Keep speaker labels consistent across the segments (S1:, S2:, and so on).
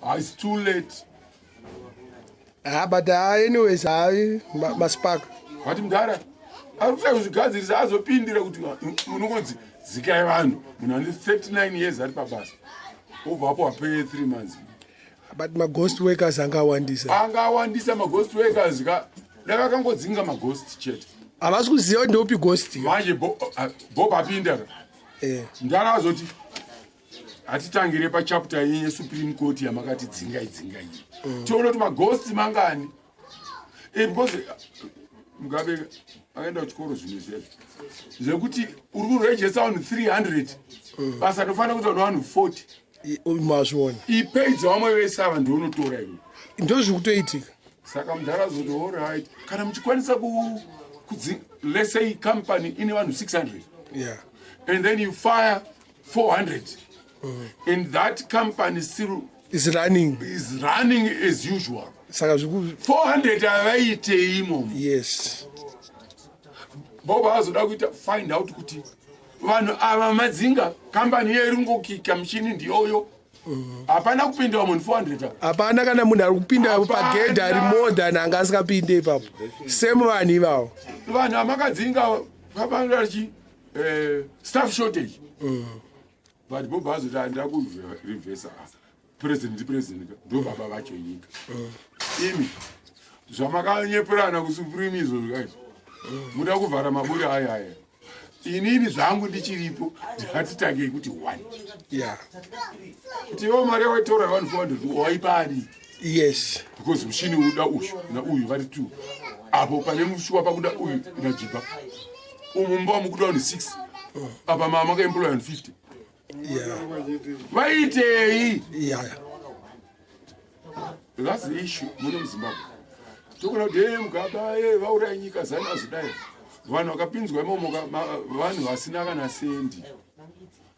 S1: Ah, it's too late.
S2: Ha, but ha, anyways, hayi, maspark.
S1: Vati mudhara ari kutsvaka kuzvigadzirisa, azopindira kuti unongonzi zikai vanhu. Munhu ane 39 years ari pabasa, obva apo wapeye 3 months.
S2: But maghost workers angawandisa.
S1: Angawandisa maghost workers ka. Dakakangodzinga maghost chete.
S2: Havasi kuziva kuti ndeupi ghost.
S1: Manje Bob apinda ka. Mudhara azoti hatitangire pachapter yenyu yeSupreme Court yamakati dzingai dzingai, tione kuti maghost mangani. Because Mugabe akaenda kuchikoro, zvimwe zvezvo zvekuti uri kuregister vanhu 300, basa rinofanira kuita vanhu 40.
S2: Mazviona.
S1: Ipedza vamwe vese ava, ndounotora iwe.
S2: Ndo zviri kutoitika.
S1: Saka mudhara azoti, "Allright, kana muchikwanisa let's say company ine vanhu 600 and then you fire 400 and that company still
S2: is running,
S1: is running as usual,
S2: saka zviku
S1: 400 havaitei imomo?" Bob azoda kuita find out kuti vanhu ava madzinga, kambani iyo iri kungokika muchini ndiyoyo, hapana kupinda munhu 400 apa.
S2: Hapana kana munhu ari kupinda.
S1: Hapana.
S2: Pagedhi ari more than anga asingapinde ipapo, same vanhu ivavo.
S1: Vanhu vamakadzinga papandachi staff shortage. But Bob azoti handida kurivhesa. President ndipresident, ndo baba vacho nyika. Imi zvamakanyeperana kuSupreme izvo zvikaizvo, muda kuvhara maburi aya aya. Inini zvangu ndichiripo, ndatitangei kuti one kuti iwo mari yawaitora vanhu 400 waipani? Because mushini uda uyu nauyu vari two apo, pane mushuwa pakuda uyu najiba umu, mumba mukuda vanhu 6 apa, mama makaemploya vanhu 50. Vaitei? That's the issue muno muZimbabwe. Tokona kuti e Mugaba e vauraya nyika, ZANU azodai. Vanhu vakapinzwa imomo vanhu vasina kana sendi,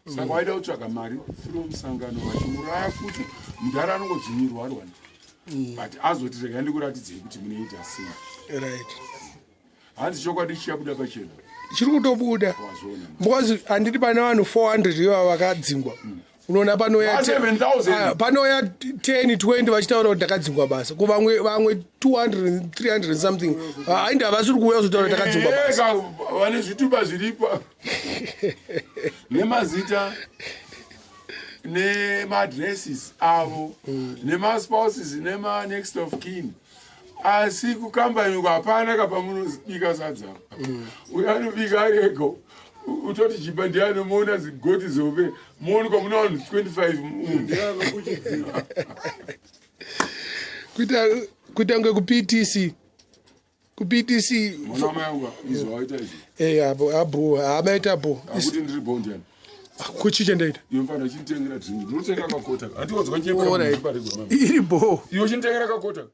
S1: saka vaida kutsvaga mari through musangano, vachiuraya futi. Mudhara anongodzvinyirwa ari wani, but azoti regai ndikuratidzei kuti munoita sei. Hanzi chokwadi chichabuda pachena.
S2: Chiri kutobuda.
S1: Wazviona.
S2: Because handiti pane vanhu 400 ivava vakadzingwa, unoona panouya
S1: 7,000.
S2: Ah, panouya 10 20 vachitaura kuti ndakadzingwa basa. Ko vamwe vamwe 200 300 and something haindi havasiri kuuya kuzotaura kuti ndakadzingwa basa?
S1: Eka, vane zvitupa zviripo nemazita nemaadresses avo nemaspouses nemanext of kin, asi kukambani uko hapana kapamunobika sadza. Uyo anobika arego, utoti chipa ndiani, muona zigoti zove, muonekwa muna vanhu 25 umu.
S2: Kuita kunge kuPTC, kuPTC.
S1: Mwana wamai angu, izvo waita izvi.
S2: Apo abo hamaita bo.
S1: Akuti ndiri bondi yani.
S2: Kuchiche ndaita.
S1: Iwe mfana uchinditengera drink, ndinotenga kakota, handiwadzwa.
S2: Alright. Iri bo.
S1: Iwe uchinditengera kakota.